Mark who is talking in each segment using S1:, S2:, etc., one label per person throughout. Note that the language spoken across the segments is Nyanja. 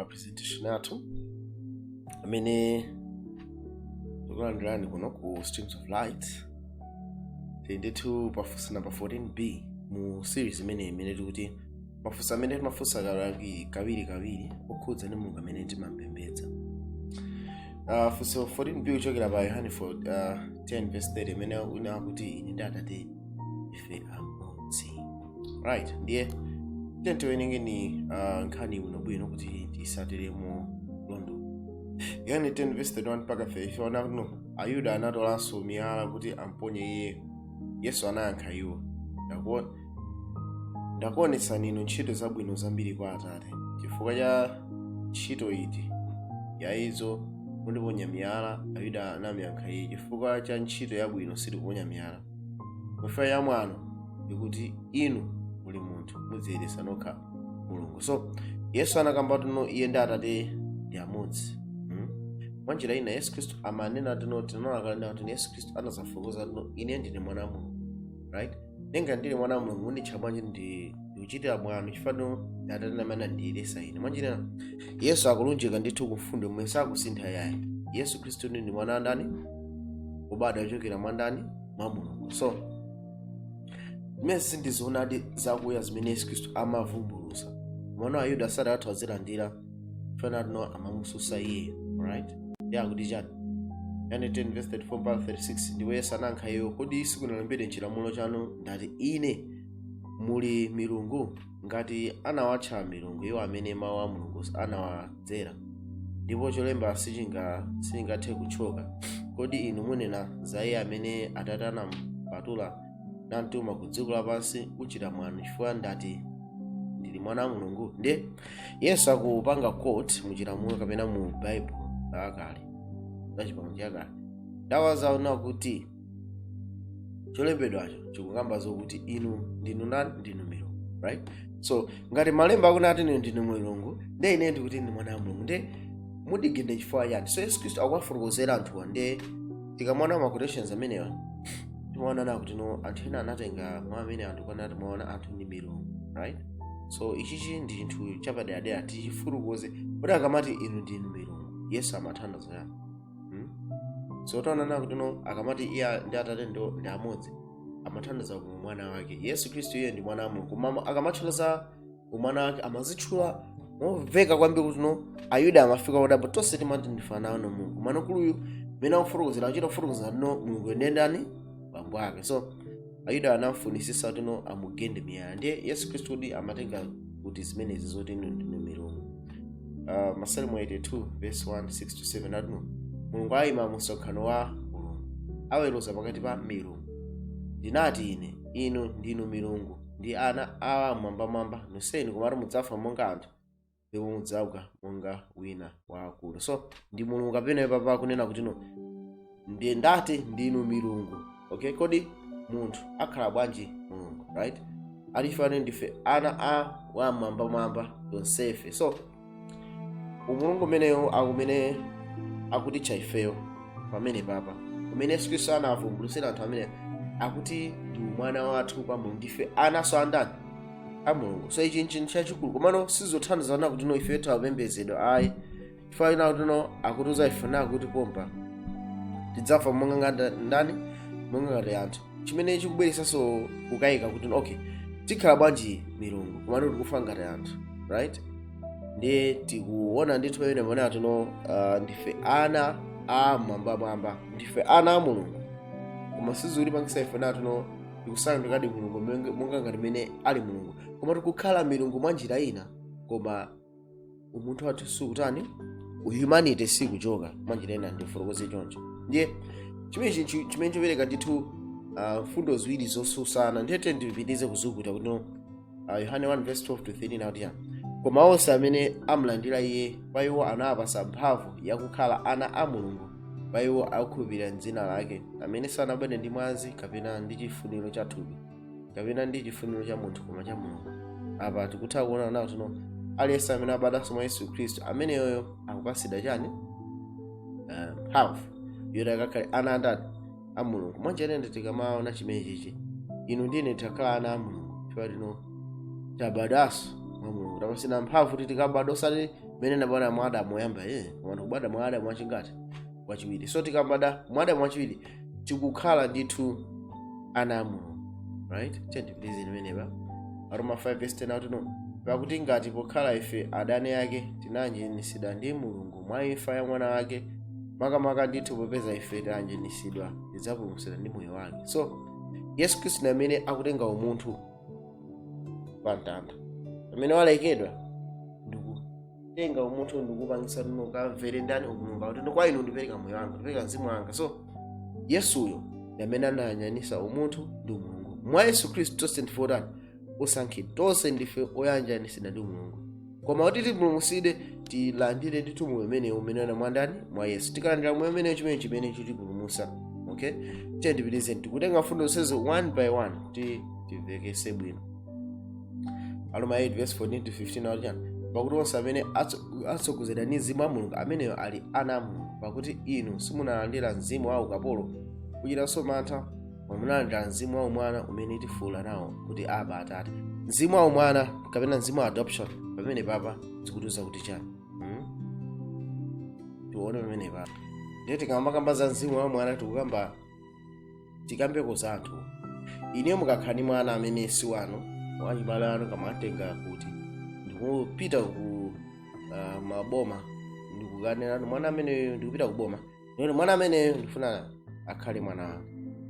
S1: Presentation athu amene tikulandirani kuno ku Streams of Light. Tili ndithu pafunso number 14b mu series imene tikuti mafunso amene timafunsa kawiri kawiri okhudza ndi Mulungu amene timampembedza. Funso 14b kuchokera pa Yohane 4, 10 verse 30, imene ina akuti ine ndi Atate ife amodzi, right? Ndiye tiye tiwerengeni nkhani bwinobwino kuti tisatiremo londo. Yohane 10 verse 31 mpaka 34 nakuti Ayuda anatolanso miyala kuti amponye iye. Yesu anayankha iwo, "Ndakuonetsani inu ntchito zabwino zambiri kwa Atate. Chifukwa cha ntchito iti ya izo mundiponya miyala?" Ayuda anamuyankha iye, "Chifukwa cha ntchito yabwino sitikuponya miyala, chifukwa ya mwano, ndikuti inu muli munthu, mudziyeresa nokha Mulungu." So Yesu anakamba tuno iye ndi Atate ndi amodzi. Mwanjira ina Yesu Khristu amanena tuno, tinaona kale kuti Yesu Khristu anazafotokoza tuno, ine ndine mwana wa Mulungu, right? Nenga ndili mwana wa Mulungu, munditcha bwanji ndi ndikuchitira mwano chifukwa tuno Atate amene andiyeresa ine? Mwanjira ina Yesu akulunjika ndithu kufundo momwe sakusintha yayi. Yesu Khristu ndi mwana wa ndani? Kubadwa kuchokera mwa ndani? Mwa Mulungu. So zimene sindizoonadi zakuya zimene Yesu Khristu amavumbulutsa, mwana wa Yuda sadatha kuzilandira fana tino amamususa iye, right? Ndiye akuti chani? Yohane 10 verse 34 mpaka 36: Ndipo Yesu anayankha iwo, "Kodi sikunalembedwe m'chilamulo chanu, ndati ine muli milungu? Ngati anawatcha milungu iwo amene mawu a Mulungu anawadzera, ndipo cholemba sichingathe kuchoka, kodi inu munena za iye amene Atate anampatula namtuma ku dziko lapansi, uchita mwano chifukwa ndati ndili mwana wa Mulungu?" Ndiye Yesu akupanga quote muchilamulo kapena mu Bible lakale la Chipangano Chakale. Ndawazaona kuti cholembedwacho chikukamba zokuti inu ndinu ndani? Ndinu milungu, right? So ngati malemba akunati inu ndinu mulungu, ndiye ine ndikuti ndi mwana wa Mulungu, ndiye mudigende chifukwa chani? So Yesu Khristu akuwafotokozera anthuwa. Ndiye tikamona ma quotations amenewa, timaona na kuti no, anthu ena anatenga mwa amene anthu kwanati mwaona anthu ndi milungu, right? So ichichi ndi chinthu chapaderadera tichifurukuze kuti akamati inu ndinu milungu, Yesu amathandiza yani? So taonana kuti no, akamati iye ndi Atate ndi amodzi, amathandiza ku mwana wake Yesu Khristu. Iye ndi mwana wa Mulungu, koma akamatchula za umwana wake amazitchula momveka kwambiri kuti no, Ayuda amafika kudabwa, tonse timati ndifanana na Mulungu, mwana kuluyu mene akufotokozera, akuchita kufotokozera no Mulungu ndiye ndani? Bambo ake. So Ayuda anamfunisisa kuti no, amugende miyala. Ndiye Yesu Khristu kuti amatenga kuti zimenezi zoti inu ndinu milungu? Masalimo 82 verse 1 6 to 7 atuno Mulungu ayima mu msonkhano wa Mulungu, aweruza pakati pa milungu. Ndinati ine, inu ndinu milungu, ndi ana a mwambamwamba nonsenu, komatu mudzafa monga anthu, ndipo mudzauka monga wina wa akulu. So ndi Mulungu kapena papa kunena kuti no, ndiye ndati ndinu milungu. Okay, kodi munthu akhala bwanji mulungu, right? Alifane ndife ana a wamwambamwamba tonsefe. So umulungu umeneyo akumene akutitcha ifeyo pamene papa, umene Yesu Khristu anavumbulutsira anthu amene akuti ndi umwana wathu kwa Mulungu, ndife anaso andani? A Mulungu. So ichi nchinthu chachikulu, komano sizothandizana kuti no, ife tawapembedzedwa ayi, chifukwa ina kuti no, akutiuza ife nakuti pompa tidzafa monga ngati ndani? Monga ngati anthu. Chimene chikubweretsanso kukayika kuti okay, tikhala bwanji milungu komano tikufa ngati anthu, right? Ndiye tikuona ndithu pamene pamene tino ndife ana a mwambamwamba, ndife ana a Mulungu, koma sizikutipangisa ife natuno tikusandukadi Mulungu monga ngati mene ali Mulungu, koma tikukhala milungu mwa njira ina, koma umunthu wathu sikutani, humanity sikuchoka mwa njira ina, ndifotokoze choncho. Ndiye chimene chimene chopereka ndithu mfundo ziwiri zosusana. Ndiye ndipitirize kuzukuta kuti no, Yohane 1 verse 12 to 13 akuti ya, koma onse amene amulandira iye, pa iwo anawapasa mphamvu yakukhala ana a Mulungu, pa iwo akukhulupirira m'dzina lake, amene sanabadwe ndi mwazi, kapena ndi chifuniro cha thupi, kapena ndi chifuniro cha munthu, koma cha Mulungu. Apa tikutha kuona nawo tino aliyense amene abadwanso mwa Yesu Khristu ameneyoyo akupasidwa chani? Mphamvu yoti akakhale ana andani? A Mulungu. Mwanjira ina tikamaona chimene chichi, inu ndine takhala ana a Mulungu chifukwa tino tabadwanso mwa Mulungu, tapasidwa mphamvu kuti tikabadwa osati Mmene nabadwa mwa Adamu woyamba, koma ndikubadwa mwa Adamu wachingati? Wachiwiri. So tikabadwa mwa Adamu wachiwiri, tikukhala ndithu ana a Mulungu, right? Tiyendipitizeni imenepa. Aroma 5 verse 10 akuti no, pakuti ngati pokhala ife adani ake tinayanjanisidwa ndi Mulungu mwa imfa ya mwana wake, makamaka ndithu popeza ife tayanjanisidwa, tidzapulumutsidwa ndi moyo wake. So Yesu Khristu ndi amene akutenga umunthu pa mtanda pamene walekedwa, ndikutenga umunthu ndikupangisa nuno kamvere ndani? Mulungu. Akuti kwa inu ndipereka moyo wanga, ndipereka mzimu wanga. So Yesuyo ndi amene anayanjanisa umunthu ndi Mulungu. Mwa Yesu Khristu tonse ndife otani? Osankhidwa. Tonse ndife oyanjanisidwa ndi Mulungu. Koma kuti tipulumutsidwe, tilandire ndithu moyo umenewu umene una mwa ndani? Mwa Yesu. Tikalandira moyo umenewu, chimene chitipulumutsa. Okay, tiye ndipitizeni. Tikutenga mfundo zonsezo one by one kuti timvekese bwino. Aroma 8 verse 14 to 15 akuti chani? Pakuti onse amene atsogozedwa ndi mzimu wa Mulungu, ameneyo ali ana a Mulungu. Pakuti inu simunalandira mzimu wa ukapolo kuchitanso mantha, koma munalandira mzimu wa umwana, umene tifuula nawo kuti, Aba, Atate. Mzimu wa umwana kapena mzimu wa adoption, pamene papa zikutiuza kuti chani? Tione pamene papa. Ndiye tikamakamba za mzimu wa mwana, tikukamba, tikambeko za anthu. Ineyo mukakhala ndi mwana amene si wanu, wachibale anu, kamatenga kuti ndikupita ku maboma, ndikukanena mwana ameneyo, ndikupita kuboma, ndikuti mwana ameneyo ndifuna akhale mwana wanga,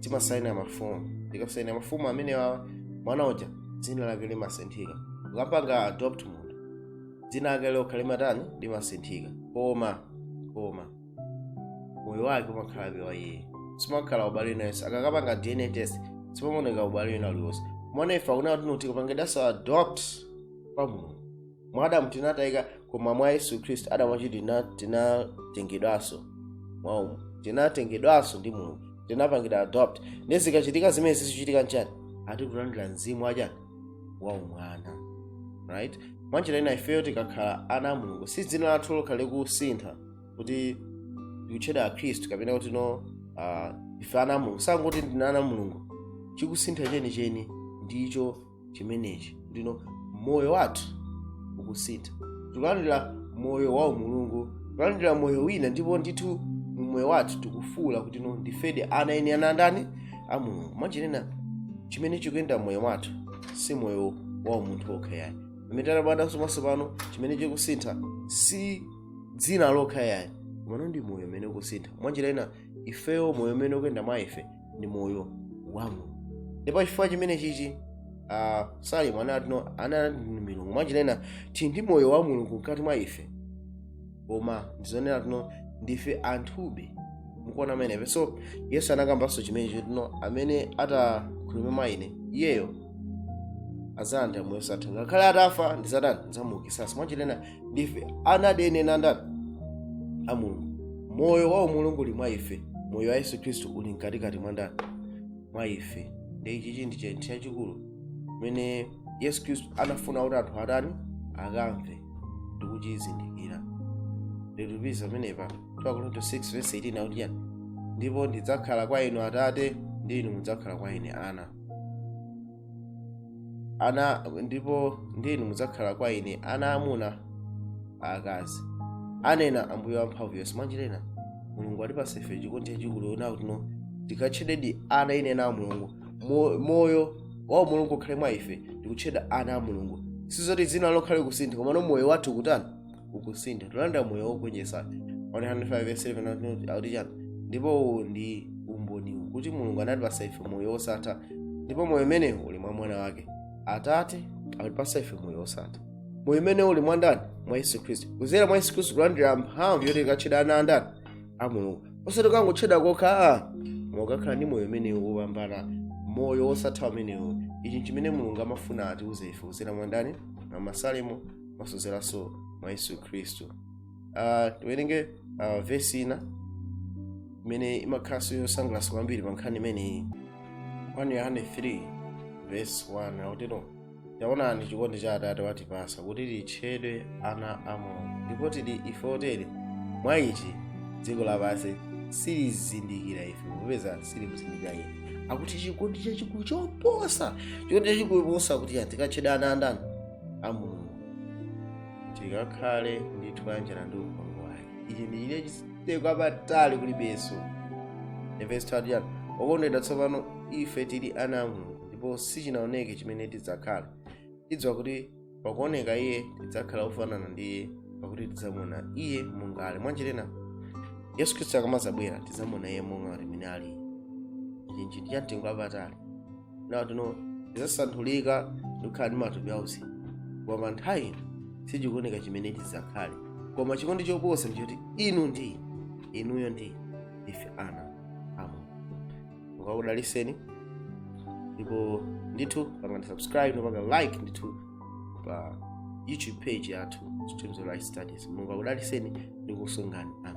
S1: timasaina mafomu. Tikasaina mafomu amenewa, mwana uja dzina lake limasinthika. Ukapanga adopt munthu, dzina lake lokha limatani? Limasinthika. Koma moyo wake umakhalabe wa iye, simakhala ubale nayenso. Akakapanga DNA test, simaoneka ubale wina uliwonse. Mwana ife akunena kuti tikapangidanso adopt pa Mulungu. Mwa Adamu tinatayika, koma mwa Yesu Khristu, Adamu achiti tinatengedwanso mwa tinatengedwanso ndi Mulungu, tinapangidwa adopt. Ndi zikachitika zimene zizichitika nchani? Ati kulandira mzimu wachani? Wa umwana, right? Mwanjira ina, ifeyo tikakhala ana a Mulungu, si dzina lathu lokha likusintha kuti tikutchedwa Akhristu kapena kuti no, ife ana a Mulungu, sangoti ndine ana a Mulungu. Chikusintha chenicheni ndicho chimenechi, ndino moyo wathu ukusintha. Tikulandira moyo wa umulungu, tikulandira moyo wina, ndipo ndithu mumoyo wathu tikufuula kuti no, ndifedi ana eni, ana andani? A Mulungu. Mwanjira chimene chikuyenda moyo wathu si moyo wa umunthu okha yayi. Pamene talabwadanso maso pano, chimene chikusintha si dzina lokha yayi, komano ndi moyo umene ukusintha. Mwanjira ina, ifeyo moyo umene ukuyenda mwa ife ndi moyo wa Mulungu. Ndipo chifukwa chimene chichi, Salimo anati no, ana ndi milungu. Mwanjira ina, tili ndi moyo wa Mulungu mkati mwa ife, koma ndizonena tino ndife anthube. Mukuona amenepe? So Yesu anakambanso chimene tino, amene atakhulupirira mwa ine, iyeyo adzalandira moyo osatha, ngakhale atafa ndizatani? Ndidzamuukitsanso. Mwanjira ina, ndife ana adene nandani? A Mulungu. Moyo wa umulungu uli mwa ife, moyo wa Yesu Khristu uli mkatikati mwa ndani? Mwa ife. Ndi ichichi ndi chinthu chachikulu chimene Yesu Khristu anafuna kuti anthu atani? Akamve ndi kuchizindikira. Nditupiza pamenepa 2 Korinto 6 verse 18 akuti chani? Ndipo ndidzakhala kwa inu atate, ndi inu mudzakhala kwa ine ana, ana ndipo ndi inu mudzakhala kwa ine ana amuna aakazi, anena Ambuye wamphamvu yonse. Mwanjira ina, Mulungu atipasa ife chikondi chachikulu yona kuti no, tikatchedwedi ana ine na Mulungu. Moyo wa Mulungu ukhale mwa ife, ndikutchedwa ana a Mulungu. Sizoti dzina lokhale kusintha, komano moyo wathu kutani? Ukusintha. Tulandira moyo wogonjetsa. 105 verse 7 akuti chani? Ndipo uwu ndi umboni kuti Mulungu anatipasa ife moyo wosatha, ndipo moyo umenewu uli mwa mwana wake. Atate akutipasa ife moyo wosatha, moyo umene uli mwa ndani? Mwa Yesu Khristu. Kuzera mwa Yesu Khristu kulandira mphamvu yoti tikatchedwa ana andani? A Mulungu. Osati kangotchedwa kokha, koma kukakhala ndi moyo umenewu wopambana, moyo wosatha umenewu. Ichi nchimene Mulungu amafuna atiuze ife kuzera mwa ndani? Mwa Masalimo, masozeranso mwa Yesu Khristu. Tiwerenge vesi ina imene imakhalanso yosangalatsa kwambiri pa nkhani imeneyi. 1 Yohane 3 verse 1 akutino, taonani chikondi cha Atate watipasa, kuti titchedwe ana a Mulungu, ndipo tili ife otere. Mwa ichi dziko lapansi silizindikira ife, popeza silimzindikira iye. Akuti chikondi chachikulu choposa, chikondi chachikulu posa kuti tikatchedwe ana andani? A Mulungu. Tikakhale ndithu kuyanjana ndi uphungu wake. Ichi ndi chine chiteko apatali kulibenso. Verse 31: Okondedwa, tsopano ife tili ana a Mulungu, ndipo sichinaoneke chimene tidzakhala. Tidziwa kuti pakuoneka iye tidzakhala ofanana ndi iye, pakuti tidzamuona iye monga ali. Mwanjirena, Yesu Khristu akamazabwera, tidzamuona iye monga limene ali. Ichi nchinthu cha mtengo wapatali. Nawo tino tidzasanthulika ndikukhala ndi matupi auzimu, koma nthawi ino sichikuoneka chimene tidzakhale. Koma chikondi choposa ndichoti inu ndi inuyo ndi ife ana a Mulungu. Ngakudaliseni, ndipo ndithu pangani subscribe, nopanga like ndithu pa YouTube page yathu, Streams of Light Studies. Mulungu akudaliseni ndi kusungani. Amen.